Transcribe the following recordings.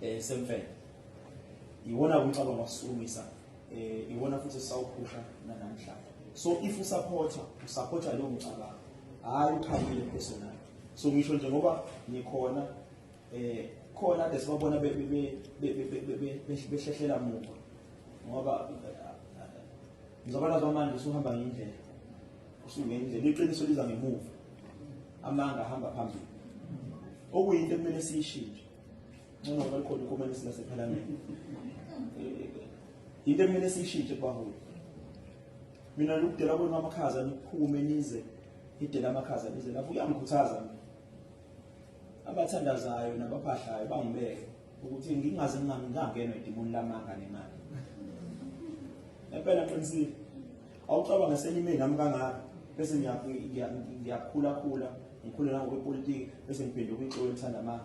Semfene. Iwona umcabango wasukumisa, iwona futhi sawuphusha namhlanje. So if usupporta, usupporta leyo mcabango, hayi ukhambile personal. So ngisho nje ngoba nikhona, khona ade sibabona behlehlela muva, ngoba mzabalazo wamanje usuhamba ngendlela, usungendlela, iqiniso liza ngemuva, amanga ahamba phambili, okuyinto ekumele siyishintshe. Ngcono ngoba likhona ikhomanisi lasephalamende. Into ekumele siyishintshe kubaholi, mina lokudela kwenu amakhaza, niphume nize idela amakhaza, nize lapho, kuyangikhuthaza mina. Abathandazayo nabaphahlayo bangibeke ukuthi ngingaze ngingangenwa idimoni lamanga nemali. Empela ngiqinisile, awucabange senime nami kangaka, bese ngiyakhula khula, ngikhule nangokwepolitiki, bese ngiphenduka ixoki elithanda amanga.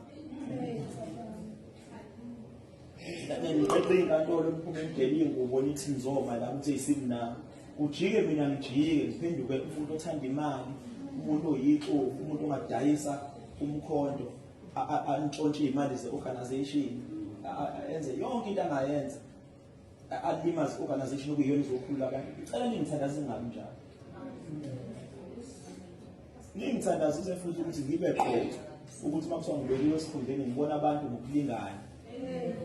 Ngiqeqe inkantolo, niphume nidele iy'ngubo, nithi nizoma la ukuthi isimnami, kujike mina ngijike ngiphenduke umuntu othanda imali, umuntu oyixoki, umuntu ongadayisa umkhonto, antshontshe iy'mali ze-organization, enze yonke into angayenza, alimaze i-organization okuyiyona izokhulula abantu. Ngicela ningithandaze ngingabi njalo, ningithandazise futhi ukuthi ngibe qotho, ukuthi uma kuthiwa ngibekiwe esikhundleni, ngibona abantu ngokulingana,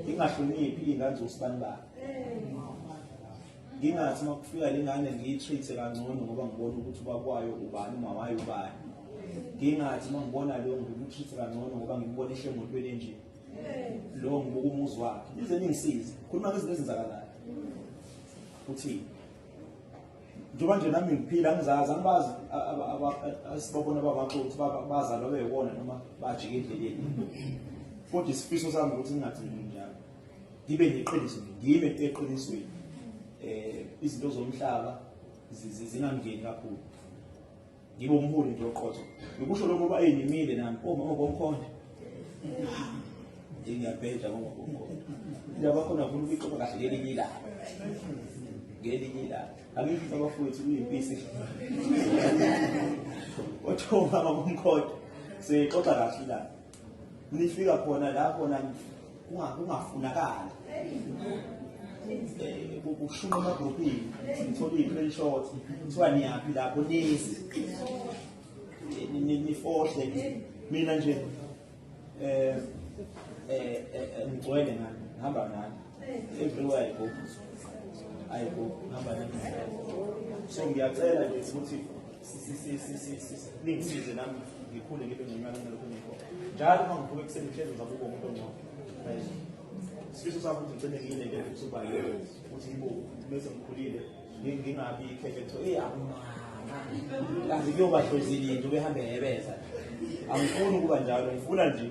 ngingahloniphi iy'ngane zosibani bani, ngingathi uma kufika le ngane ngiyi-treat kangcono ngoba ngibona ukuthi ubaba wayo ubani, uma wayo ubani, ngingathi uma ngibona lo ngimtreat kangcono ngoba ngimbona ehle emotweni enje, lo ngibuka umuzi wakhe. Nize ningisize, khuluma ngezinto ezenzakalayo uthini, njengoba nje nami ngiphila, ngizazi, angibazi esibabona babaxoki ukuthi bazalwa beyiwona noma bajika endleleni, kodwa isifiso sami ukuthi ngingagcini njalo, ngibe neqiniso, ngime eqinisweni, izinto zomhlaba zingangeni kakhulu, ngibe umholi nje oqotho. Ngikusho lokho ngoba eyinimile nami omama bomkhonto, ngiyabheja ngoma bomkhonto, indaba khona ngifuna ukuyixoxa kahle ngelinye ilanga, ngelinye ilanga. Angisho abafowethu kuyimpisi, kodwa omama bomkhonto siyixoxa kahle la nifika khona la khona kungafunakali kushunqa emagrupini, ngithola iy'screenshot, kuthiwa niyaphi lapho, nize nifohle. Mina nje ngigcwele ngani, ngihamba ngani everywhere I go, I go, ngihamba nani. So ngiyacela nje ukuthi ningisize nami ngikhule, ngibe ngconywana kunalokho ngikho. Njalo uma ngivuka ekuseni, ngihlezi ngizama ukuba umuntu ongcono. Isifiso sami ukuthi ngigcine ngiyile nto ukusuba yiyo, ukuthi ngibo bese ngikhulile, ngingabi ikhehle kuthiwa eyi akumama kazi kuyoba hlozile into behambe hebeza. Angifuni ukuba njalo, ngifuna nje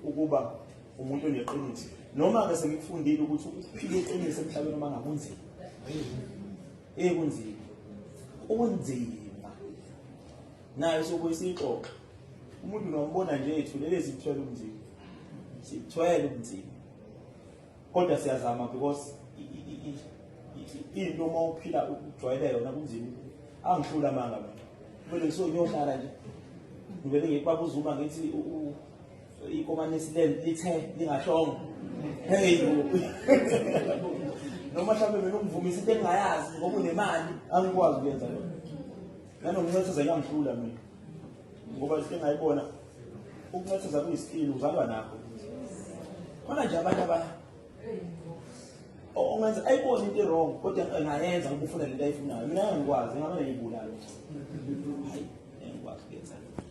ukuba umuntu oneqiniso, noma-ke sengikufundile ukuthi ukuphila iqiniso emhlabeni uma ngakunzima, kunzima, kunzima. Nayo sobuye siyixoxe. Umuntu nombona nje ethulele, sikuthwele umzimba, sikuthwele umzimba, kodwa siyazama because into uma uphila ujwayele yona kunzima. Angihlula amanga mina, kumele ngisuke ngiyohlala nje, ngivele ngiye uZuma, ngithi ikomanisi lithe lingashongo, hey, noma mhlawumbe mina ungivumisa into engingayazi ngoba unemali. Angikwazi ukuyenza lokho, nanokuncetheza kuyangihlula mina, ngoba into engayibona, ukuncetheza kuyiskill, uzalwa nakho. Khona nje abantu aba ongenza ayibone into wrong, kodwa engayenza ngoba ufuna lento ayifunayo. Mina angikwazi, ngamane ngiyibulale. Hayi, angikwazi ukuyenza lokho.